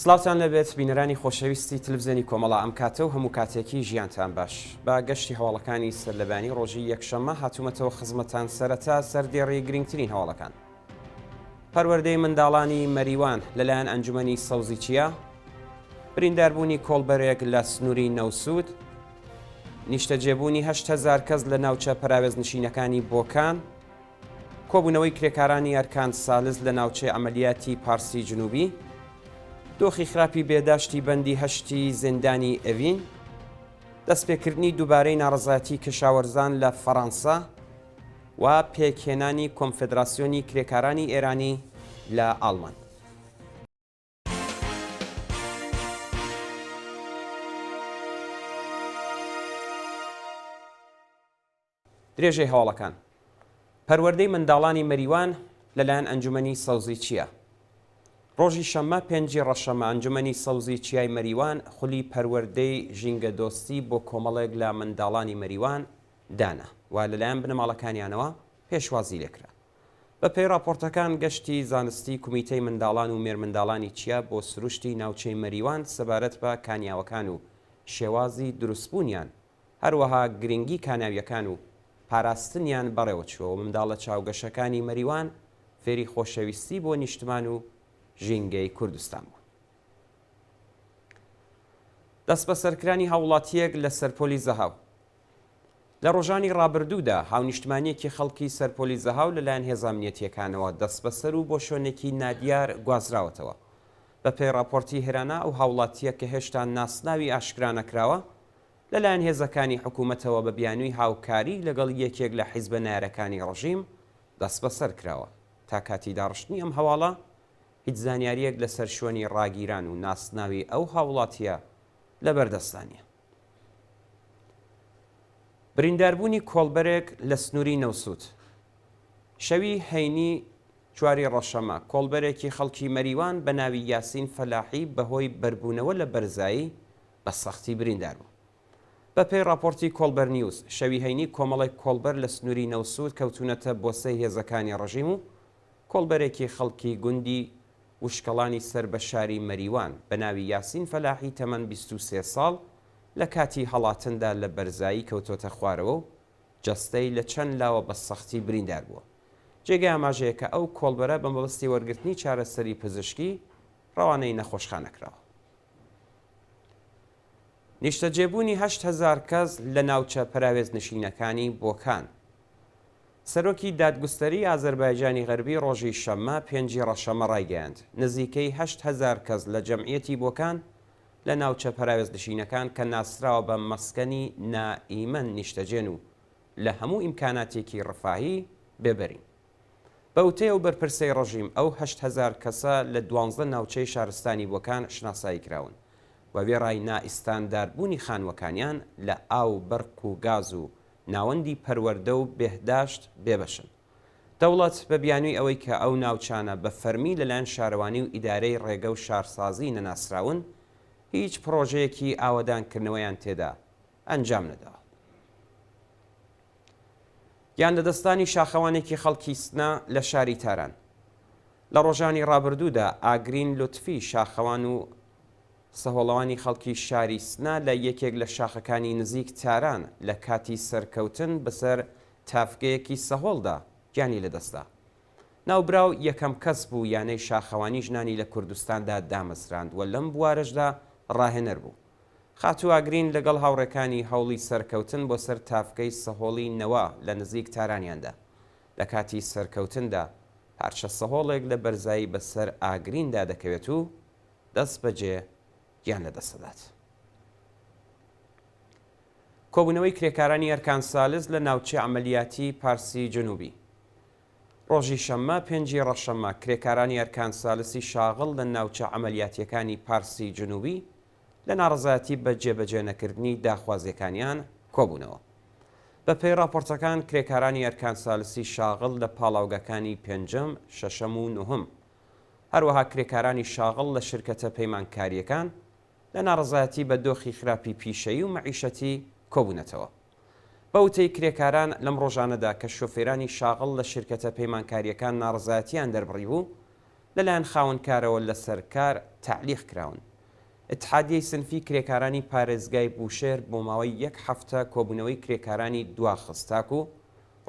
سڵاوتان لێبێت بینەرانی خۆشەویستی تلفزیۆنی کۆمەڵە ئەم کاتە و هەموو کاتێکی ژیانتان باش بە گەشتی هەواڵەکانی سەرلەبەیانی ڕۆژی یەکشەممە هاتوومەتەوە خزمەتان سەرەتا سەردێڕی گرنگترین هەواڵەکان پەروەردەی منداڵانی مەریوان لەلایەن ئەنجومەنی سەوزی چیا، برینداربوونی کۆڵبەرێک لە سنووری نەوسوود، نیشتەجێبوونی 8000 کەس لە ناوچە پەراوێزنشینەکانی بۆکان، کۆبوونەوەی کرێکارانی ئەرکان سالس لە ناوچەی عەمەلیاتی پارسی جنوبی، دۆخی خراپی بێداشتی بەندی هەشتی زیندانی ئەڤین، دەستپێکردنی دووبارەی ناڕەزایەتی کەشاوەرزان لە فەڕانسە، و پێکهێنانی کۆنفدراسیۆنی کرێکارانی ئێرانی لە ئاڵمان. درێژەی هەواڵەکان. پەروەردەی منداڵانی مەریوان لەلایەن ئەنجومەنی سەوزی چیا. ڕۆژی شەممە پێنجی ڕەشەمە ئەنجومەنی سەوزی چیای مەریوان خولی پەروەردەی ژینگەدۆستی بۆ کۆمەڵێک لە منداڵانی مەریوان دانا و لەلایەن بنەماڵەکانیانەوە پێشوازی لێکرا. بەپێی ڕاپۆرتەکان گەشتی زانستی کومیتەی منداڵان و مێرمنداڵانی چیا بۆ سروشتی ناوچەی مەریوان سەبارەت بە کانیاوەکان و شێوازی دروستبوونیان هەروەها گرنگی کاناویەکان و پاراستنیان بەڕێوەچووە و منداڵە چاوگەشەکانی مەریوان فێری خۆشەویستی بۆ نیشتمان و ژینگەی کوردستان بوون. دەستبەسەرکرانی هاووڵاتییەک لە سەرپۆلی زەهاو. لە ڕۆژانی ڕابردوودا هاونیشتمانییەکی خەڵکی سەرپۆلی زەهاو لەلایەن هێزە ئەمنیەتییەکانەوە دەستبەسەر و بۆ شوێنێکی نادیار گوازراوەتەوە. بەپێی ڕاپۆرتی هرانا ئەو هاوڵاتییە کە هێشتا ناسناوی ئاشکرا نەکراوە، لەلایەن هێزەکانی حکوومەتەوە بە بیانووی هاوکاری لەگەڵ یەکێک لە حیزبە نەیارەکانی ڕژیم دەستبەسەر کراوە. تا کاتی داڕشتنی ئەم هەواڵە هیچ زانیارییەک لەسەر شوێنی ڕاگیران و ناسناوی ئەو هاوڵاتییە لەبەردەستدا نییە. برینداربوونی کۆڵبەرێک لە سنووری نەوسوود. شەوی هەینی چواری ڕەشەمە، کۆڵبەرێکی خەڵکی مەریوان بە ناوی یاسین فەلاحی بەهۆی بەربوونەوە لە بەرزایی بە سەختی بریندار بوو. بەپێی ڕاپۆرتی کۆڵبەر نیوز، شەوی هەینی کۆمەڵێک کۆڵبەر لە سنووری نەوسوود کەوتوونەتە بۆسەی هێزەکانی ڕژیم و کۆڵبەرێکی خەڵکی گوندی وشکەڵانی سەر بە شاری مەریوان بە ناوی یاسین فەلاحی تەمەن 23 ساڵ لە کاتی هەڵاتندا لە بەرزایی کەوتۆتە خوارەوە و جەستەی لە چەند لاوە بە سەختی بریندار بووە. جێگەی ئاماژەیە کە ئەو کۆڵبەرە بە مەبەستی وەرگرتنی چارەسەری پزیشکی ڕەوانەی نەخۆشخانە کراوە. نیشتەجێبوونی 8000 کەس لە ناوچە پەراوێزنشینەکانی بۆکان. سەرۆکی دادگوستەریی ئازەربایجانی غەربی ڕۆژی شەممە پێنجی ڕەشەمە ڕایگەیاند، نزیکەی 8000 کەس لە جەمعیەتی بۆکان لە ناوچە پەراوێزنشینەکان کە ناسراوە بە مەسکەنی نائیمەن نیشتەجێن و لە هەموو ئیمکاناتێکی ڕفاهی بێبەرین. بە وتەی ئەو بەرپرسەی ڕژیم، ئەو 8000 کەسە لە دوانزە ناوچەی شارستانی بۆکان شناسایی کراون و وێڕای نائیستانداردبوونی خانووەکانیان لە ئاو و بەرق و گاز و ناوەندی پەروەردە و بێهداشت بێبەشن. دەوڵەت بە بیانووی ئەوەی کە ئەو ناوچانە بە فەرمی لەلایەن شارەوانی و ئیدارەی ڕێگە و شارسازی نەناسراون، هیچ پڕۆژەیەکی ئاوەدانکردنەوەیان تێدا ئەنجام نەداوە. گیانلەدەستدانی شاخەوانێکی خەڵکی سنە لە شاری تاران. لە ڕۆژانی ڕابردوودا ئاگرین لوتفی شاخەوان و سەهۆڵەوانی خەڵکی شاری سنە لە یەکێک لە شاخەکانی نزیک تاران لە کاتی سەرکەوتن بەسەر تاڤگەیەکی سەهۆڵدا گیانی لەدەستدا. ناوبراو یەکەم کەس بوو یانەی شاخەوانی ژنانی لە کوردستاندا دامەزراند و لەم بوارەشدا ڕاهێنەر بوو. خاتوو ئاگرین لەگەڵ هاوڕێکانی هەوڵی سەرکەوتن بۆ سەر تاڤگەی سەهۆڵی نەوا لە نزیک تارانیان دا. لە کاتی سەرکەوتندا پارچە سەهۆڵێک لە بەرزایی بەسەر ئاگریندا دەکەوێت و دەستبەجێ گیان لەدەستدەدات. کۆبوونەوەی کرێکارانی ئەرکان سالس لە ناوچەی عەمەلیاتی پارسی جنوبی. ڕۆژی شەممە پێنجی ڕەشەممە کرێکارانی ئەرکان سالسی شاغڵ لە ناوچە عەمەلیاتییەکانی پارسی جنوبی لە ناڕەزایەتی بە جێبەجێنەکردنی داخوازییەکانیان کۆبوونەوە. بەپێی ڕاپۆرتەکان کرێکارانی ئەرکان سالسی شاغڵ لە پاڵاوگەکانی پێنجەم، شەشەم و نۆهەم هەروەها کرێکارانی شاغڵ لە شرکەتە پەیمانکارییەکان لە ناڕەزایەتی بە دۆخی خراپی پیشەیی و مەعیشەتی کۆبوونەتەوە. بە وتەی کرێکاران لەم ڕۆژانەدا کە شۆفێرانی شاغڵ لە شرکەتە پەیمانکارییەکان ناڕەزایەتییان دەربڕیبوو، لەلایەن خاوەنکارەوە لەسەر کار تەعلیق کراون. ئیتحادیەی سنفی کرێکارانی پارێزگای بوشێهر بۆ ماوەی یەک هەفتە کۆبوونەوەی کرێکارانی دواخست تاکو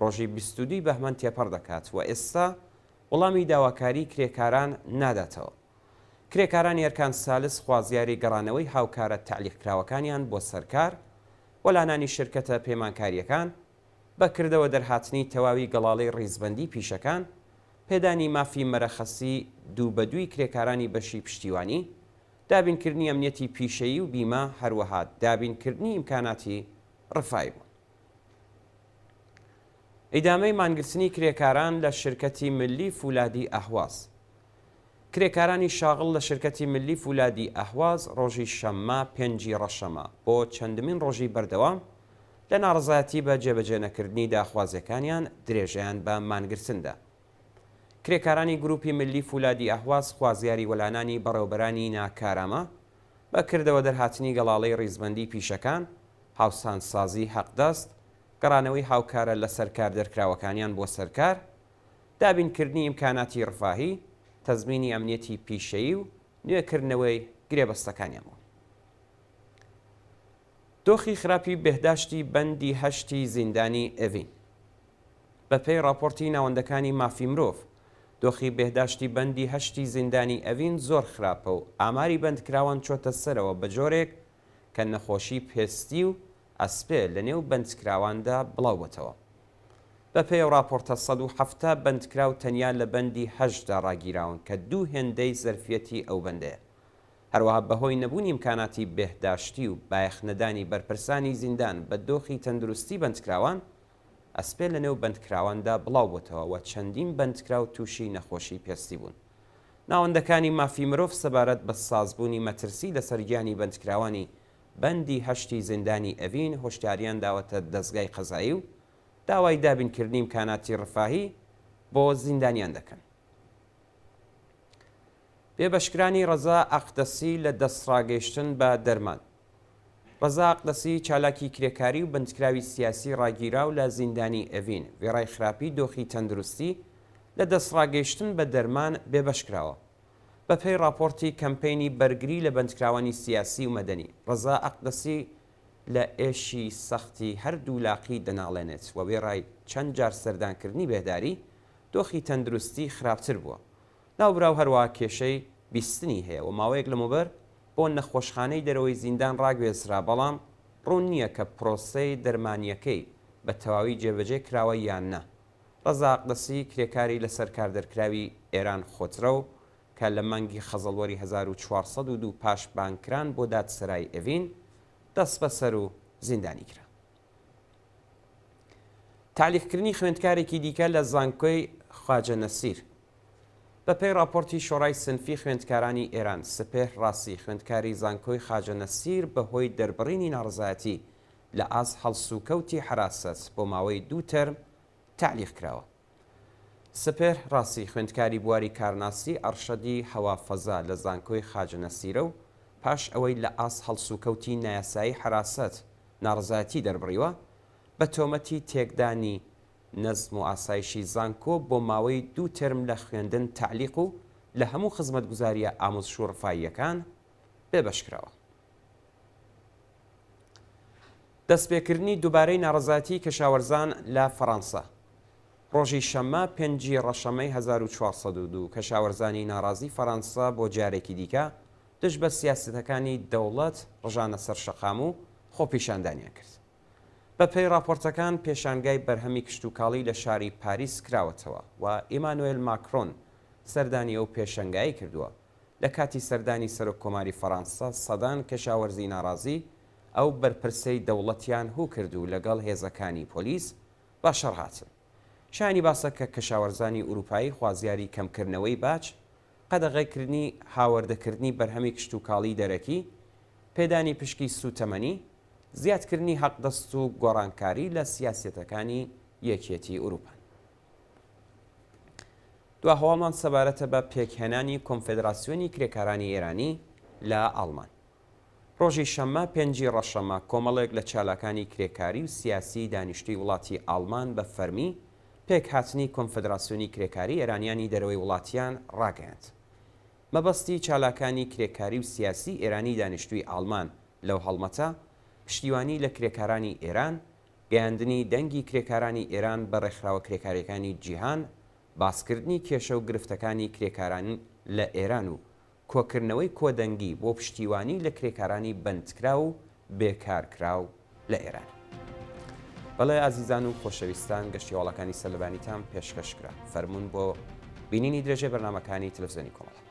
ڕۆژی 22 ی بەهمەن تێپەڕ دەکات و ئێستا وەڵامی داواکاریی کرێکاران ناداتەوە. کرێکارانی ئەرکان سالس خوازیاری گەڕانەوەی هاوکارە تەعلیقکراوەکانیان بۆ سەر کار، وەلانانی شرکەتە پەیمانکارییەکان، بە کردەوە دەرهاتنی تەواوی گەڵاڵەی ڕیزبەندی پیشەکان، پێدانی مافی مەرەخەسی دوو بە دووی کرێکارانی بەشی پشتیوانی، دابینکردنی ئەمنیەتی پیشەیی و بیمە، هەروەها دابینکردنی ئیمکاناتی ڕفاهی بوون. ئیدامەی مانگرتنی کرێکاران لە شرکەتی ملی فولادی ئەهواز. کرێکارانی شاغڵ لە شرکەتی ملی فولادی ئەهواز ڕۆژی شەممە پێنجی ڕەشەمە بۆ چەندمین ڕۆژی بەردەوام لە ناڕەزایەتی بە جێبەجێ نەکردنی داخوازیەکانیان درێژەیان بە مانگرتن دا. کرێکارانی گروپی ملی فولادی ئەهواز خوازیاری وەلانانی بەڕێوبەرانی ناکارامە، بە کردەوە دەرهاتنی گەڵاڵەی ڕیزبەندی پیشەکان، هاوسانسازی حەقدەست، گەڕانەوەی هاوکارە لەسەر کار دەرکراوەکانیان بۆ سەر کار، دابینکردنی ئیمکاناتی ڕفاهی، تەزمینی ئەمنیەتی پیشەیی و نوێکردنەوەی گرێبەستەکانیان بوون. دۆخی خراپی بێهداشتی بەندی هەشتی زیندانی ئێڤین. بەپێی ڕاپۆرتی ناوەندەکانی مافی مرۆڤ، دۆخی بێهداشتی بەندی هەشتی زیندانی ئەڤین زۆر خراپە و ئاماری بەندکراوان چۆتە سەرەوە بەجۆرێک کە نەخۆشی پێستی و ئەسپێ لەنێو بەندکراواندا بڵاوبۆتەوە. بەپێی ئەو ڕاپۆرتە 170 بەندکراو تەنیا لە بەندی هەشتدا ڕاگیراون کە دوو هێندەی زەرفیەتی ئەو بەندەیە. هەروەها بەهۆی نەبوونی ئیمکاناتی بێهداشتی و بایەخنەدانی بەرپرسانی زیندان بە دۆخی تەندروستی بەندکراوان، ئەسپێ لەنێو بەندکراواندا بڵاوبۆتەوە و چەندین بەندکراو تووشی نەخۆشی پێستی بوون. ناوەندەکانی مافی مرۆڤ سەبارەت بە سازبوونی مەترسی لەسەر گیانی بەندکراوانی بەندی هەشتی زیندانی ئەڤین هۆشداریان داوەتە دەزگای قەزایی و داوای دابینکردنی ئیمکاناتی ڕفاهی بۆ زیندانیان دەکەن. بێبەشکرانی ڕەزا ئەقدەسی لە دەستڕاگەیشتن بە دەرمان. ڕەزا ئەقدەسی چالاکی کرێکاری و بەندکراوی سیاسی ڕاگیراو لە زیندانی ئێڤین، وێڕای خراپی دۆخی تەندروستی، لە دەستڕاگەیشتن بە دەرمان بێبەشکراوە. بەپێی ڕاپۆرتی کەمپەینی بەرگری لە بەندکراوانی سیاسی و مەدەنی، ڕەزا ئەقدەسی لە ئێشی سەختی هەردوو لاقی دەناڵێنێت و وێڕای چەند جار سەردانکردنی بێهداری، دۆخی تەندروستی خراپتر بووە. ناوبراو هەروەها کێشەی بیستنی هەیە و ماوەیەک لەمەوبەر بۆ نەخۆشخانەی دەرەوەی زیندان ڕاگوێزرا، بەڵام ڕوون نییە کە پرۆسەی دەرمانییەکەی بە تەواوی جێبەجێ کراوە یان نا. ڕەزا ئەقدەسی، کرێکاری لەسەرکاردەرکراوی ئێران خۆترەو، کە لە مانگی خەزەڵوەری 1402 پاش بانگکران بۆ دادسەرای ئێڤین، دەستبەسەر و زیندانی کرا. تەعلیقکردنی خوێندکارێکی دیکە لە زانکۆی خواجە نەسیر. بەپێی ڕاپۆرتی شۆڕای سنفی خوێندکارانی ئێران، سپێهر ڕاسی خوێندکاری زانکۆی خاجە نەسیر بە هۆی دەربڕینی ناڕەزایەتی لە ئاست هەڵسوکەوتی حەراسەت بۆ ماوەی دوو تەرم تەعلیق کراوە. سپێهر ڕاسی خوێندکاری بواری کارناسی ئەڕشەدی هەوا فەزا لە زانکۆی خاجە نەسیرە و پاش ئەوەی لە ئاست هەڵسوکەوتی نایاسایی حەراسەت ناڕەزایەتی دەربڕیوە، بە تۆمەتی تێکدانی نەزم و ئاسایشی زانکۆ بۆ ماوەی دوو تێرم لە خوێندن تەعلیق و لە هەموو خزمەتگوزارییە ئاموزش و ڕفاییەکان بێبەشکراوە. دەستپێکردنی دووبارەی ناڕەزایەتیی کەشاوەرزان لە فەڕەنسا. ڕۆژی شەممە پێنجی ڕەشەمەی 1402 کەشاوەرزانی ناڕازی فەڕەنسا بۆ جارێکی دیکە دژ بە سیاسەتەکانی دەوڵەت ڕژانە سەر شەقام و خۆپیشاندانیان کرد. بەپێی ڕاپۆرتەکان پێشانگای بەرهەمی کشتوکاڵی لە شاری پاریس کراوەتەوە و ئیمانوێل ماکرۆن سەردانی ئەو پێشەنگایەی کردووە. لە کاتی سەردانی سەرۆک کۆماری فەڕانسە سەدان کەشاوەرزی ناڕازی ئەو بەرپرسەی دەوڵەتیان هوو کرد و لەگەڵ هێزەکانی پۆلیس بە شەڕ هاتن. شایانی باسە کە کەشاوەرزانی ئورووپایی خوازیاری کەمکردنەوەی باج، قەدەغەکردنی هاوەردەکردنی بەرهەمی کشتوکاڵیی دەرەکی، پێدانی پشکی سووتەمەنی، زیادکردنی حەقدەست و گۆڕانکاری لە سیاسیەتەکانی یەکیەتیی ئورووپان. دوا هەواڵمان سەبارەتە بە پێکهێنانی کۆنفێدراسیۆنی کرێکارانی ئێرانی لە ئاڵمان. ڕۆژی شەممە پێنجی ڕەشەمە کۆمەڵێک لە چالاکانی کرێکاری و سیاسیی دانیشتووی وڵاتی ئاڵمان بە فەرمی پێکهاتنی کۆنفدراسیۆنی کرێکاری ئێرانیانی دەرەوەی وڵاتیان ڕاگەیاند. مەبەستی چالاکانی کرێکاری و سیاسی ئێرانی دانیشتووی ئاڵمان لەو هەڵمەتە، پشتیوانی لە کرێکارانی ئێران، گەیاندنی دەنگی کرێکارانی ئێران بە ڕێکخراوە کرێکارییەکانی جیهان، باسکردنی کێشە و گرفتەکانی کرێکاران لە ئێران و کۆکردنەوەی کۆدەنگی بۆ پشتیوانی لە کرێکارانی بەندکراو و بێکارکراو لە ئێران. بەڵێ ئازیزان و خۆشەویستان گەشتی هەواڵەکانی سەرلەبانیتان پێشکەش کرا. فەرموون بۆ بینینی درێژەی بەرنامەکانی تەلەفزیۆنی کۆمەڵە.